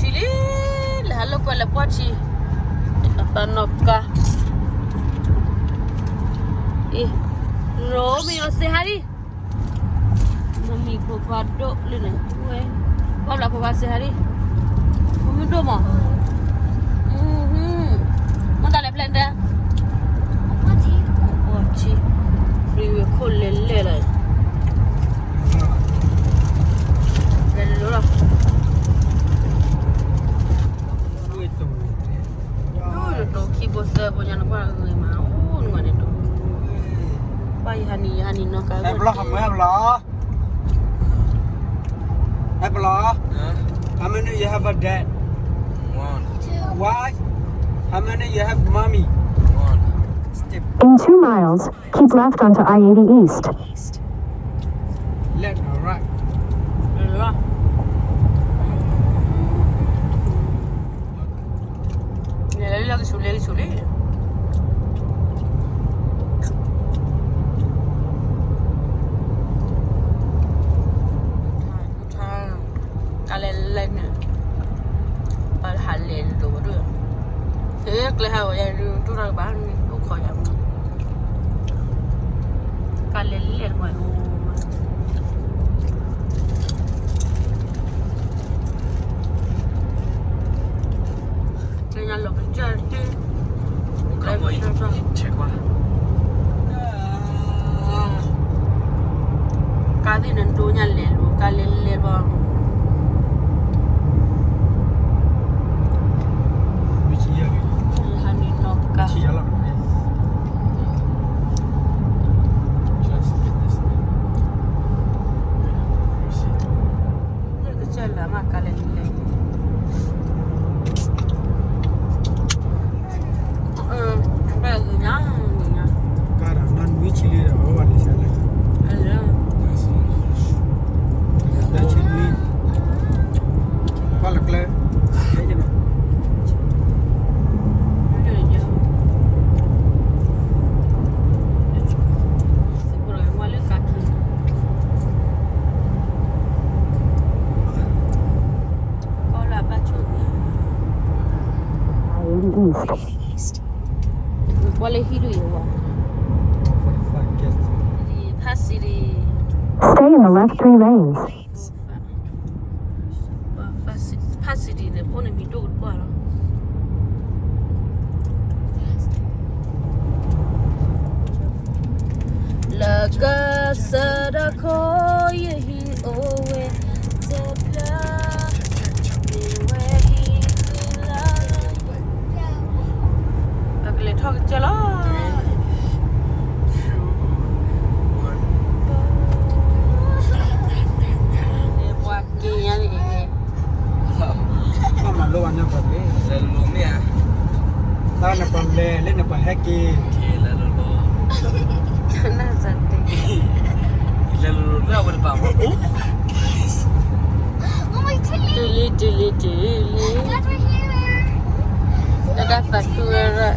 ထံလံ, လဲၤဟးလိာ်ကွဲလဲၤပှၢ်ထံ, တၢ်နီၢ်ကါ, အံၤ, ရိမ့ၤအီၤစ့ဟါလံ, မ့မံၤဖိခွါဒိၣ်လံန့ၣ်, ဝဲ, ပှၢ်ဘျးဖိခွါစ့ဟါလံ, မ့မံၤဒိၣ်မး, မ့ၢ်တၢ်လဲၤဖျဲၣ်တဲ, ပှၢ်ထံ, ပှၢ်ထံ, ဖရံဝ့ၤခိၣ်လဲၤလဲၤလီၤ, လဲၤလီၤလီၤ. တိၢ်ခံဘိသၢဘိညါနကွၢ်ဂ့ၤမး အိၣ်နကွၢ်န့ၣ်တိၢ်, ပှၤယဟးနံၤ ယဟးနံၤနီၢ်ကါ, ဟဲပလီၤ, ဟဲပလီၤ, How many you have a dad? One. Why? How many you have mommy? One. Step. In two miles, keep left onto I eighty East. Left or right? Left. လဲၤလၢကဆူးလဲၤကဆူးလံ, ကါလဲၤလဲၤန့ၣ်, ပဟးလဲၤလိၤဒၣ်, ကျဲဟးဝဲယၤဒုးတူၢ်တၢ်ကဘၣ်န့ၣ် အိၣ်ခိးယၤမး, ကါလဲၤလဲၤန့ၣ်မး, လၢညါလီၤကစၢၢ်တ့ၢ်, ကါသ့ၣ်နဒိညါလဲၤလိၤ ကါလဲၤလဲၤဘၣ်, ဟးနံၤနီၢ်ကါ, လၢကစၢၢ်လၢမးကါလဲၤလဲၤ ဘၣ်ဂ့ၤညါ, ဂ့ၤညါ, ကါဒီးနွံဆံလံဒီး အဝဲဘၣ်လံဆဲလဲၣ်, တဆံနွံ, ကွၢ်လၢကျဲ, ကွၢ်လၢအဘၣ်ဆိၣ်ဂ့ၤ, ကွၢ်လၢဟံၣ်ဒုးယဝၤ, ဖါစံ, Stay in the left three lanes. ဖါစံဒ်န့ၣ် ဖိန့ၣ်မံၤဒိၣ်ကတကွၢ်လီၤ. လၢကစၢၢ်တခီ ယဟံၣ်အိၣ်ဝဲတဖျၢၣ်, မ့ၢ်ဝဲဟံၣ်သုလၢ်, ပကလဲၤထီၣ်ကစၢၢ်လီၤ. ပှၤက့ၤညါန့ၣ်, ဘၣ်မၤလိဘၣ်ညါပှၤက့ၤ, လဲၤလိၤမ့ၢ်ဧါ, တၢ်နပှၤလဲၤလၢနပှၤဟဲက့ၤ, လဲၤလိၤ, လဲၤလိၤလၢအဝဲတပၤမး, တုၤလံတုၤလံတုၤလံ, တၢ်သးခုဝဲဒၣ်,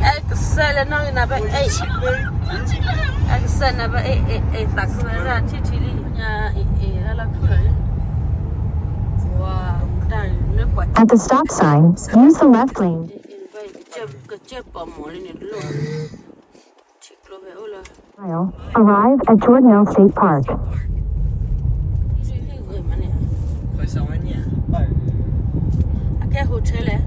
အဲၣ်ကစၢ်လၢနီၢ်ဂ့ၤနၤဘၣ်အဲၣ်, အဲၣ်ကစၢ်နၤဘၣ်အဲၣ်, အဲၣ်သးခုဝဲဒၣ်ထံထံလံ, ညါအဲၣ်အဲၣ်လၢလီၢ်ခုၣ်လီၤ, ဝါ, တၢ်နကွၢ် At the stop sign, use the left lane. ကစၢၢ်ပာ်မီၤလံန့ၣ်တလိၣ်, ထံကျိဖဲအိၣ်လၢ Arrive at Jordan State Park. အကဲ hotel လဲၣ်,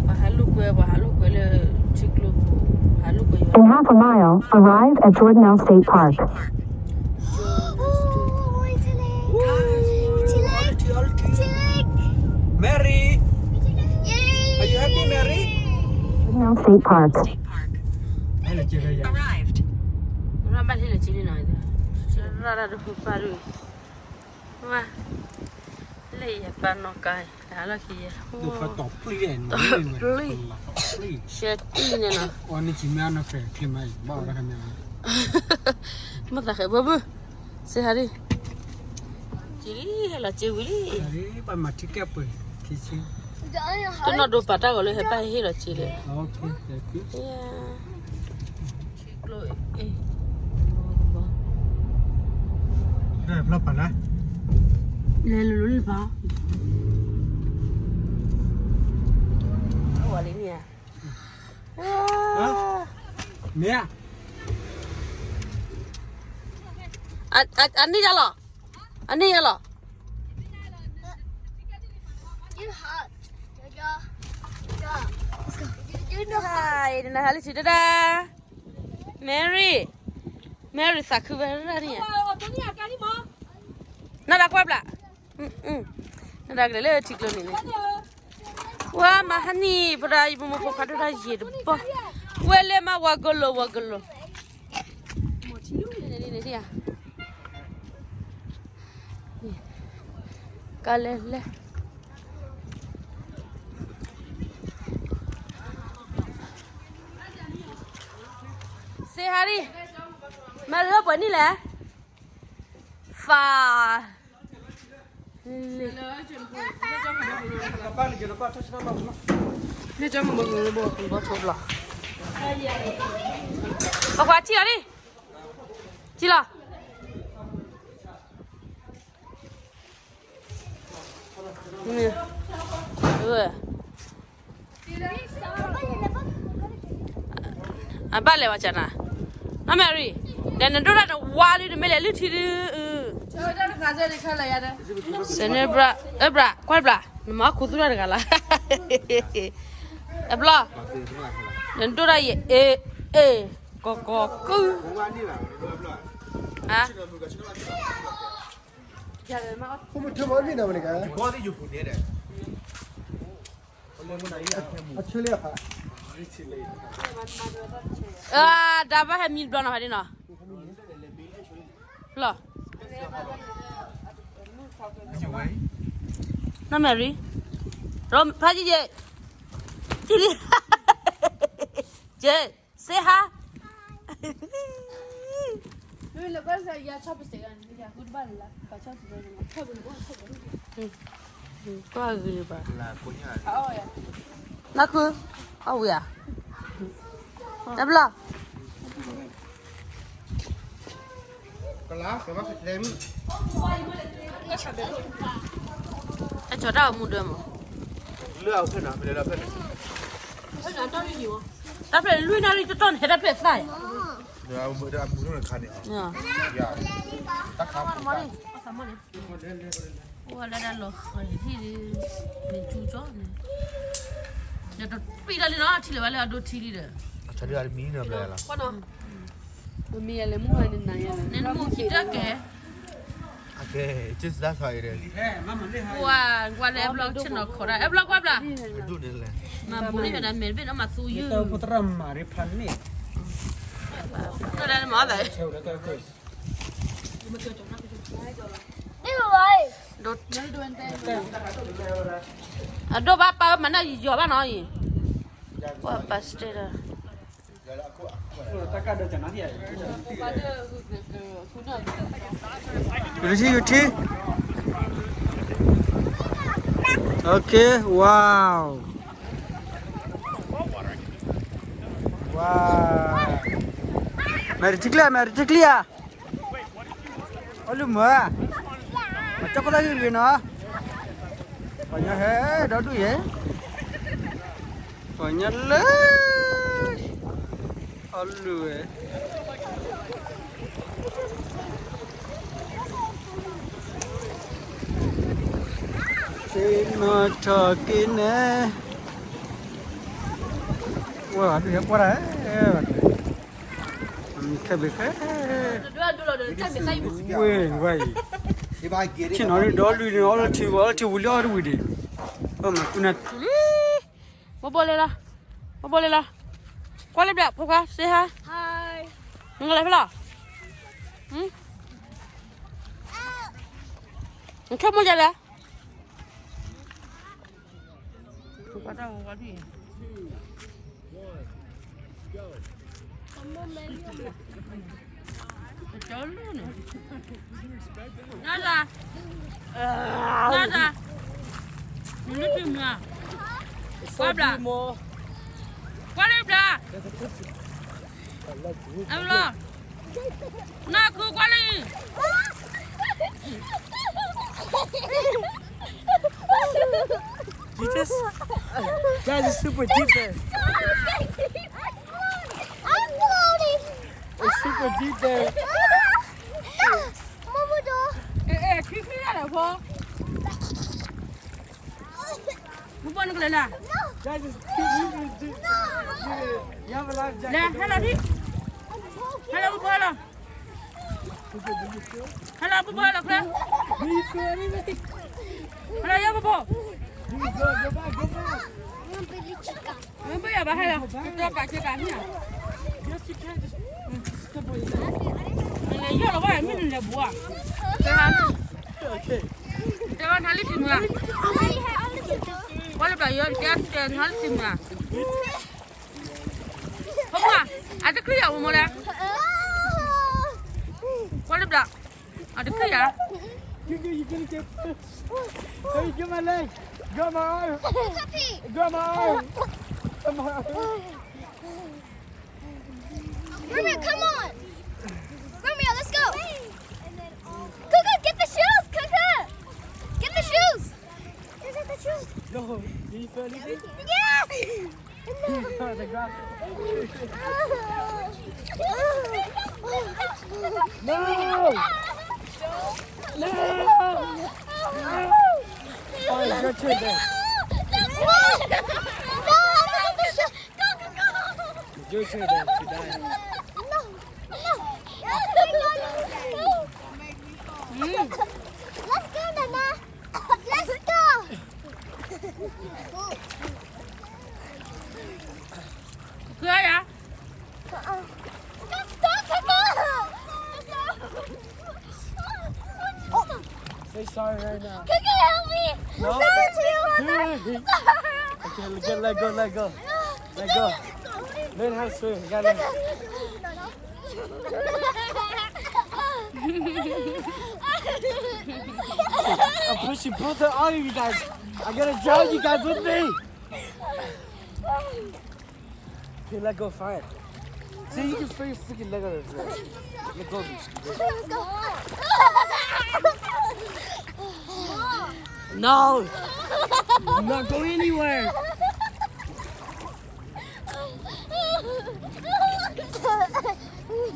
ပှၤဟးလိာ်ကွဲ, ပှၤဟးလိာ်ကွဲလၢထံကျိ, ဟးလိာ်ကွဲယွၤ. In half a mile, arrive at Jordan State Park. မ့ၢ်ရံ, Mary, are you happy, Mary? Jordan State Park. ရၢ်ဘၣ်လံလၢကလံနီၤ, ရၢ်ရၢ်တဖုပၢ်ဒုး, ဝါ, လၢယပၢ်နီၢ်ကါ, တဟးလီၢ်ခံယဲ, တီၢ်ပျံၤ, ရှဲတံၢ်န့ၣ်နီၤ, မ့ၢ်သးဃဲၤဘၣ်ဘၣ်, စ့ဟါဒံ, က့ၤလံ, ဟဲလီၤစ့ဝံၤလံ, တနီၢ်ဒိပာ်တၢ်ဂီၤလၢဟဲဘၣ်ဟ့ၣ်လီၤစ့လဲၣ်. လဲၤလိၤလိၤလၢပၢ်, မ့ၢ်ဧါ, အန့ၣ်ယၤလီၤ, အန့ၣ်ယၤလီၤ. နဟးလၢထံတဒၣ်, Mary, Mary သးခုဝဲဒၣ်န့ၣ်ဧါ, နဒၣ်ကွၢ်ဘျး, နဒၣ်ကလဲၤလၢထံကျိန့ၣ်န့ၣ်, ဝဲမၤဟါန့ၣ် ဖိဒါယမိၢ်ဖိခွါဒိၣ်တၢ်ယံာ်တဘီ, ဝဲလဲၤမၤဝၤကလိၤဝၤကလိၤ, ကလဲၤလဲၤ စ့ဟါရံ, မၤရၢပှဲၤနံၣ်လဲၣ်, သးလံ, ပကွၢ်ထံၣ်အီၤလံ, ထံၣ်လီၤ. အဘၣ်လဲၤဝဲကနၤ, အမဲရံ, ဒီးနဒိၣ်တၢ်နဝါလံ နမ့ၢ်လဲၤလုၢ်ထံဒုး, စဲန့ၣ်ဘျါ, အဘျါ, ကွၢ်ဘျါ, နမၤခူသူၣ်တၢ်တဂၤလၢ, အဘျီ, နဒိၣ်တၢ်ယံာ်, အ့, အ့, ကီကီကုၢ်, ဟါ အဒါဘၣ်ဟဲမံဘျီနီၤ ဖးဒ့နီၤ, လီၤ, နီၢ်မဲရံ, ဖးယံယဲ, ယံလံ, ယဲ, say hi. ကွၢ်ဂ့ၤဘၣ်, နၢ်ခု, အဝံၤဧါ, တဘျီ အကၠီတၢ်အမူဒၢမး, တၢ်ဖျဲၣ်လွံၢ်နၣ်ရံၣ်တတီၢ်န့ၣ် ဟဲတၢ်ဖျဲၣ်သၣ်အံၤ, အိၣ်ဝဲလၢဒၣ်လီၤဃဲၤထံၣ်ဒုး, မ့ၢ်ကၠူကၠီန့ၣ်, ဒီးတပံၣ်တၢ်လံနီၤ ထံၣ်လၢၤဘၣ်လၢအဒိထံလံဒီး, မ့ၢ်လဲၤမူန့ၣ်နၤယဲ, နမူခံတၢ်ကဲ, ကွၢ်လၢအဲဘျီဆ့ၣ်နီၤခိးဒၣ် အဲဘျီကွၢ်ဘျါ, မၤဘူၣ်န့ၣ်ဒီးမဲာ်တဘ့ၣ်နီၤမၤသူယုၢ်, တၢ်မၤသး အဒိၣ်ဘၣ်ပာ်မၤနၢ်ယီၤဘၣ်နီၤအံၤ, ပှၤပာ်စတဲဒီး, ယူၤထံ ယူၤထံ, okay, wow, wow, မဲာ်တထံကျါ မဲာ်တထံကျါဧါ အီလုၣ်မၢ, အကၠီကီၢ်တၢ်ဂ့ၢ်တဂ့ၤနီၤ, ပှၤညီဟဲဒီဒူၣ်ယဲ, ပှၤညီလၢ, အီလုၣ်ဝဲ, သ့ၣ်နီၣ်ထီၣ်က့ၤန့ၣ်, ဝဲဒုးဟဲကွၢ်တၢ်, မ့ၢ်ခဲဘ့ၣ်ခဲ, ဝဲဝဲအံၤ, ဆ့ၣ်နီၤဒီးလွံၢ်န့ၣ် အီလၢထံဝံၤ အီလၢထံဝံၤလၢအီတဝံၤဒံး, မ့ၢ်ကူနၤထူလံ, ဘိဘိလဲၤလီၤ, ဘိဘိလဲၤလီၤ, ကွၢ်လၢဘျၣ်ဖိခွါ say hi, နကလဲၤဖဲလဲၣ်, နဆိကမိၣ်ဒ်လဲၣ် နဒၣ်, နဒၣ်, နမ့ၢ်တမၤ, ကွၢ်ဘျါ, ကွၢ်လၢဘျါ, အလီၤ, နၢ်ခုကွၢ်လၢအံၤ, Jesus, that is super deep, man. Super deep there. မမဒိ အဲအဲခံခံရလၢဖိ မဘိနကလဲၤလၢ Guys, it's too deep. You have a life jacket. လဲၤဟဲလီၤဒံ ဟဲလီၤဘိလီၤ ဟဲလီၤဘိလီၤချၢ ဟဲလီၤယဘိ Go back, go back. မ့ၢ်ဘၣ်ယၤဘၣ်ဟဲလီၤ တၢ်ပာ်ကဲကၤန့ၣ် Yes, you can. Just, just step on your leg. နလဲၤယီၢ်လီၤဘၣ် မ့ၢ်နလဲၤဘူးဧါ Okay. တဲဝဲနဟးလံတံၢ်မုၢ်ဧါ ပှၤလၢဘျီယီၢ်တဲတဲနဟးလံတံၢ်မုၢ်ဧါ ပှၤ အတချံယၤဝဲမ့ၢ်လဲၣ် ပှၤလၢဘျီ အတချံယၤ You, you, you gonna get. Hey, get my leg. Grab my arm. Grab my arm. Grab my arm. Romeo, come on. Romeo, let's go. Coco, get the shoes. Coco, get the shoes. Coco, get the shoes. Yo, did you feel anything? Yes. He fell on the ground. No! No! No! Oh, it's your turn, then. It's your turn, then, to die. Mm. Let's go, Nana. Let's go. Good, yeah. Let's go, Coco. Say sorry right now. Coco, help me. No. Sorry to you, Mama. Sorry. Okay, let go, let go, let go. Let go. Learn how to swim. You gotta learn. I'm pushing both of all of you guys. I gotta drown you guys with me. Okay, let go, fine. See, you can free freaking let go of this. Let go of me. No. I'm not going anywhere.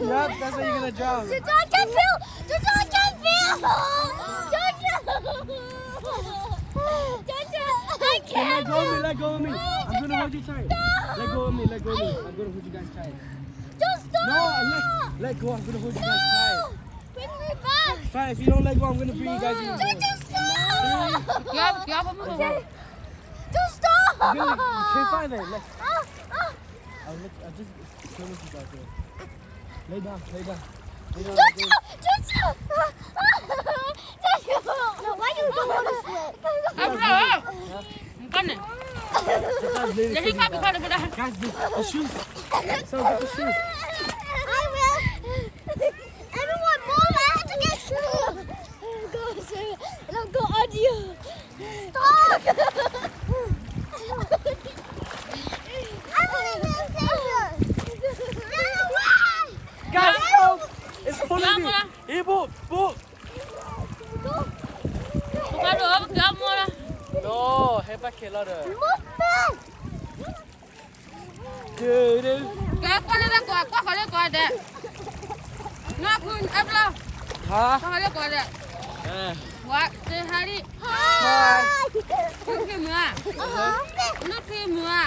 Yep, that's how you're gonna drown. Jojo, I can't feel. Jojo, I can't feel. Jojo. Jojo, I can't feel. Hey, let go of me, let go of me. I'm gonna hold you tight. Stop. Let go of me, let go of me. I'm gonna hold you guys tight. Just stop. No, let, let go. I'm gonna hold you guys tight. No. Bring me back. Fine, if you don't let go, I'm gonna bring you guys in. Jojo, stop. Stop. Okay. Just stop. Really? Okay, fine then. Let, ah, ah. I'll, let, I'll just swim with you guys there. Lay down, lay down. Lay down, lay down. Jojo! Jojo! Jojo! No, why you don't want to swim? Huh? Guys, the, the shoes. So get the shoes. I will. Everyone, move. I have to get shoes. Go, sir. Don't go on you. Stop. I want to be a sailor. Run away. Guys, help. It's pulling me. Hey, boat, boat. Go. No, help, I can't louder. Move, man. Dude. ကဲ ကွၢ်လၢကွၢ် ကွၢ်ဃီလၢကွၢ်ဒဲး နီၢ်ခု အဲၣ်ဘျီ ဟါ ကွၢ်ဃီလၢကွၢ်ဒဲး အဲ ဝါ စ့ဟါလံ ဟါ နီၢ်ခုမုၢ်ဧါ နီၢ်ခုမုၢ်ဧါ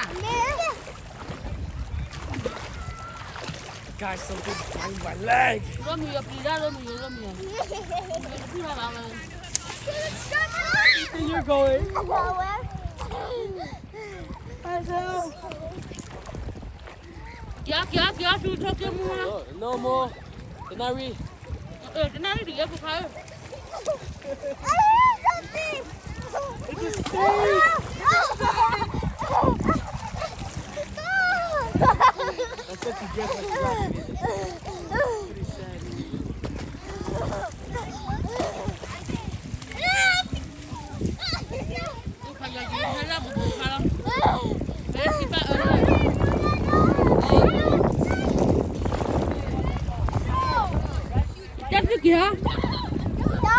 Guys, something is biting my leg. ရိမုၢ်ယပျံၤဒၣ် ရိမုၢ်ယ ရိမုၢ်ယ ယတပျံၤဘၣ်ဝဲ You're going. I know. ကၠီ ကၠီ ကၠီ ဆူထိၣ်က့မူ No, no more. တနၣ်ရံၣ် အဲ တနၣ်ရံၣ်တက့ၢ် ဖိခွါဧၢ It's a snake. That's what you get when you got me. Pretty sad. တဲသ့က့ၤဧါ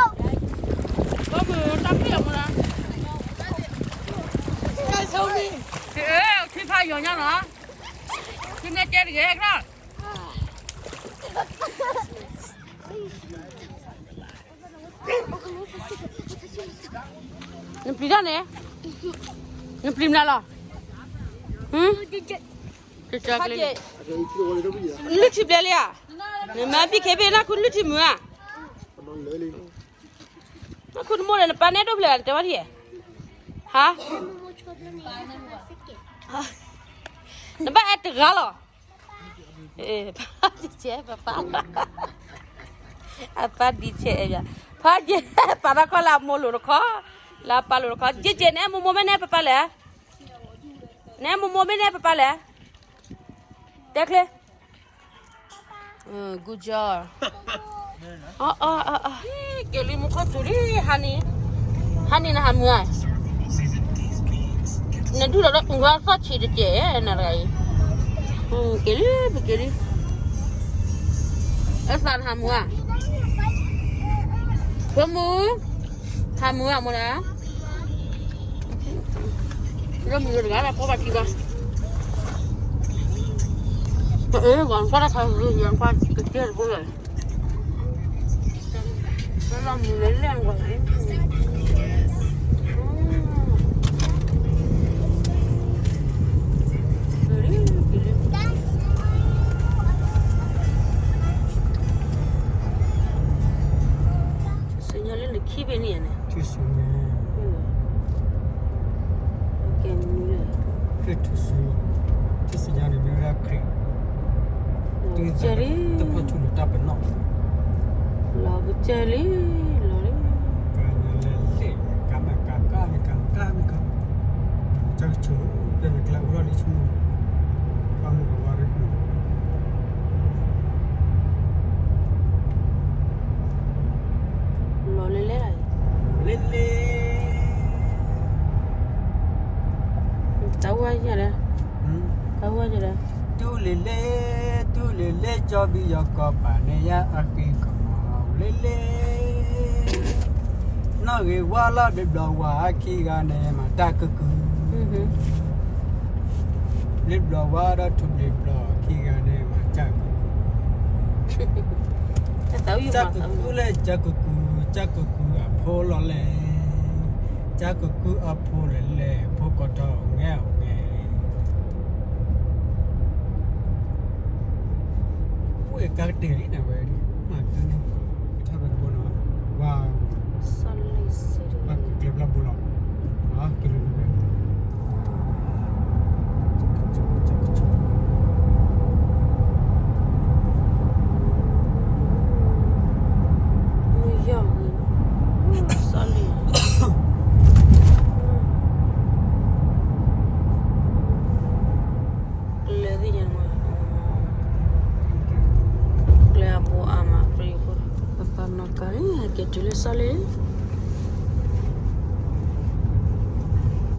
ဘၣ်မုၢ်တၢ်ဖံးအမူဒါ Guys, help me. အဲ ခံဖးယီၤညါနီၤ ခံမ့ၢ်တဲတဂ့ၤ ကရၢ် Guys, နပျံၤတၢ်န့ၣ်, နပျံၤမနုၤလီၤ. ဟ, လုၢ်ထံဘျဲလံဧါ. နမၤဘံၣ်ခဲဘ့ၣ် နၢ်ခူလုၢ်ထံမုာ်ဧါ. နၢ်ခူနမိၢ်ဒီး နပၢ်နဲဒိၣ်ဖျဲၣ် နတဲဘၣ်ထံၣ်, ဟါ, နဘၣ်အဲၣ်တဂၤလီၤ. ဖါကဲပပၢ်, အပၢ်ဒံးဆဲးအဲၣ်, ဖါကဲ, ပာ်ထီၣ်ခီၣ်လၢအမိၢ်လိၤတခီ, လၢအပၢ်လိၤတခီ, ကဲကဲ နအဲၣ်မိၢ်မိၢ်မ့ၢ် နအဲၣ်ပၢ်ပၢ်လဲၣ်, နအဲၣ်မိၢ်မိၢ်မ့ၢ် နအဲၣ်ပၢ်ပၢ်လဲၣ်, တဲချ့, good job. က့ၤလံ မူခိၣ်စူၤလံ, ဟါန့ၣ်, ဟါန့ၣ်နဟးမုာ်ဧါ, နဒုၣ်ဒီး သီၣ်ဆံးတကဲး နတဂၤအံၤ, က့ၤလံ ပက့ၤလံ, အသးနဟးမုာ်ဧါ, ဖိမုၣ်, ဟးမုာ်ဧါမိၢ်ဒၣ် လၢမုာ်တဂၤလၢ ဖီဘၣ်ထံဘၣ်, ပအ့ၣ်ဂီၤ ကွၢ်တၢ်ခါ ယံၤယံၤ ကွၢ်ကစၢၢ်တဘိလီၤ, လၢမုာ်လဲၤလဲၤဂီၤ, ဆူညါလၢနခံဘ့ၣ်န့ၣ်န့ၣ်, ထူၣ်စုညါ, ကဲမနုၤလဲၣ်, ခရံာ်ထူၣ်စု, ထူၣ်စုညါန့ၣ်မ့ၢ်ဝဲဒၣ်ခရံာ်, တုၤလၢတၢ်ပနီၣ်, လီၤကစၢၢ်လံ, လီၤလံ, ကါလဲၤလဲၤ, ကါမ့ၢ်ကါ, ကါမ့ၢ်ကါ, ကါမ့ၢ်ကါ, ကၢ်ကဆိး, ပျဲၢ်မ့ၢ်ကျဲအိၣ်ထီၣ်လံဆိကမိၣ်, ပှၤမုၣ်ကဝါရ့ လီၤလဲၤလဲၤ, လဲၤလဲၤ, တၢ်ဝဲယဲလဲၣ်, တၢ်ဝဲယဲလဲၣ်, တူၢ်လဲၤလဲၤ, တူၢ်လဲၤလဲၤ ကၠီဘံယီၤကီၢ်ပာ်န့ၢ်ယၤအဃံကမီၤ, လဲၤလဲၤ, နီၣ်ဂ့ၤဝါလီၤဘျ့းဘျီၣ်ဝါ ခံဂၤန့ၣ်မၤတၢ်ကုၢ်ကုၢ် ဘျ့းဘျီၣ်ဝါဒီးထူၣ်ဘျ့းဘျီၣ် ခံဂၤန့ၣ်မၤတၢ်ကုၢ်ကုၢ်, တၢ်ကုၢ်ကုၢ်လဲၣ် တၢ်ကုၢ်ကုၢ်, တၢ်ကုၢ်ကုၢ်အဖိလီၤလဲၣ်, တၢ်ကုၢ်ကုၢ်အဖိလဲၣ်လဲၣ်, ဖိကီၢ်ထီၣ်အိၣ်ငဲၢ်အိၣ်ငဲၢ်, ဝဲကါကတၢၢ်လံန့ၣ်ဝဲ, မၤကန့ၣ်, ထီၣ်ဝဲတဘိနီၤ, ဝါ, ဘၣ်ကျဲၤဘျီဘိလီၤ, က့ၤလၢန့ၣ်ဝဲ ကျဲသ့ၣ်ညါ, ကျဲအဘိအါမး ပပာ်နီၣ်ကါန့ၣ် က့ၤတုၤလၢစီလ့ၣ်